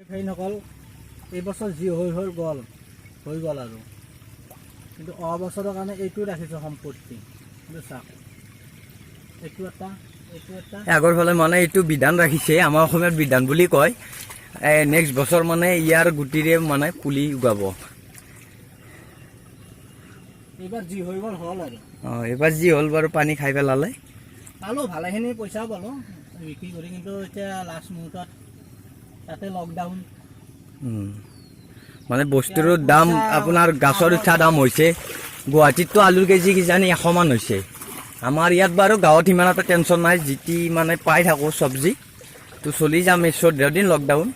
ফ্ৰেণ্ডসকল, এইবছৰ যি হৈ হৈ গ'ল হৈ গ'ল আৰু, কিন্তু অহা বছৰৰ কাৰণে এইটো ৰাখিছোঁ সম্পত্তি। কিন্তু চাওক, এইটো এটা, এইটো এটা। আগৰ ফালে মানে এইটো বিধান ৰাখিছে, আমাৰ অসমীয়াত বিধান বুলি কয়। নেক্সট বছৰ মানে ইয়াৰ গুটিৰে মানে পুলি উগাব। এইবাৰ যি হৈ গ'ল হ'ল আৰু। অঁ, এইবাৰ যি হ'ল বাৰু, পানী খাই পেলালে। পালোঁ, ভালেখিনি পইচাও পালোঁ বিক্ৰী কৰি, কিন্তু এতিয়া লাষ্ট মুহূৰ্তত তাতে লকডাউন। মানে বস্তুৰো দাম, আপোনাৰ গাছত উঠা দাম হৈছে। গুৱাহাটীততো আলুৰ কেজি কিজানি 100মান হৈছে। আমাৰ ইয়াত বাৰু গাঁৱত সিমান এটা টেনশ্যন নাই, যিটি মানে পাই থাকোঁ চব্জি তো চলি যাম। এই 14 দিন লকডাউন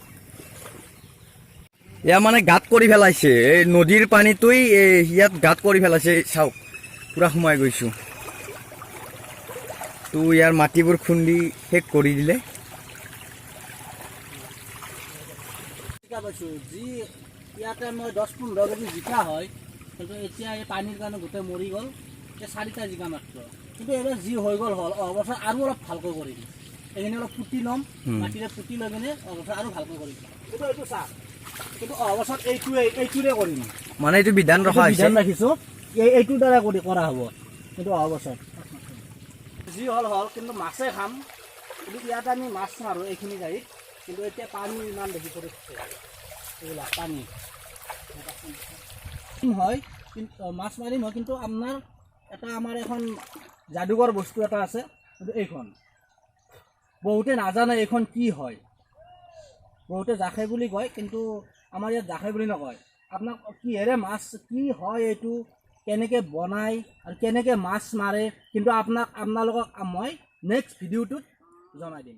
ইয়াৰ মানে গাঁত কৰি পেলাইছে। এই নদীৰ পানীটোৱেই এই ইয়াত গাঁত কৰি পেলাইছে। চাওক, পূৰা সোমাই গৈছোঁ তো। ইয়াৰ মাটিবোৰ খুন্দি শেষ কৰি দিলে। জিকা পাইছোঁ, যি ইয়াতে মই 10-15 কেজি জিকা হয়, কিন্তু এতিয়া এই পানীৰ কাৰণে গোটেই মৰি গ'ল। এই চাৰিটা জিকা মাত্ৰ। কিন্তু এইবাৰ যি হৈ গ'ল হ'ল, অহা বছৰ আৰু অলপ ভালকৈ কৰিম। এইখিনি অলপ পুতি ল'ম, মাটিৰে পুতি লৈ কিনে অহা বছৰ আৰু ভালকৈ কৰিম। কিন্তু এইটো চাওক, কিন্তু অহা বছৰ এইটোৰে কৰিম। মানে এইটো বিধান ৰখা হৈছে। বিধান ৰাখিছোঁ, এইটোৰ দ্বাৰা কৰা হ'ব। কিন্তু অহা বছৰ যি হ'ল হ'ল, কিন্তু মাছে খাম। কিন্তু ইয়াত আমি মাছ মাৰোঁ এইখিনি গাড়ীত, কিন্তু এতিয়া পানী ইমান দেখি পৰিছে, এইবিলাক পানী হয়। কিন্তু মাছ মাৰিম হয়, কিন্তু আপোনাৰ এটা আমাৰ এখন যাদুকৰ বস্তু এটা আছে। কিন্তু এইখন বহুতে নাজানে এইখন কি হয়। বহুতে জাখে বুলি কয়, কিন্তু আমাৰ ইয়াত জাখে বুলি নকয়। আপোনাক কিহেৰে মাছ কি হয়, এইটো কেনেকৈ বনায় আৰু কেনেকৈ মাছ মাৰে, কিন্তু আপোনালোকক মই নেক্সট ভিডিঅ'টোত জনাই দিম।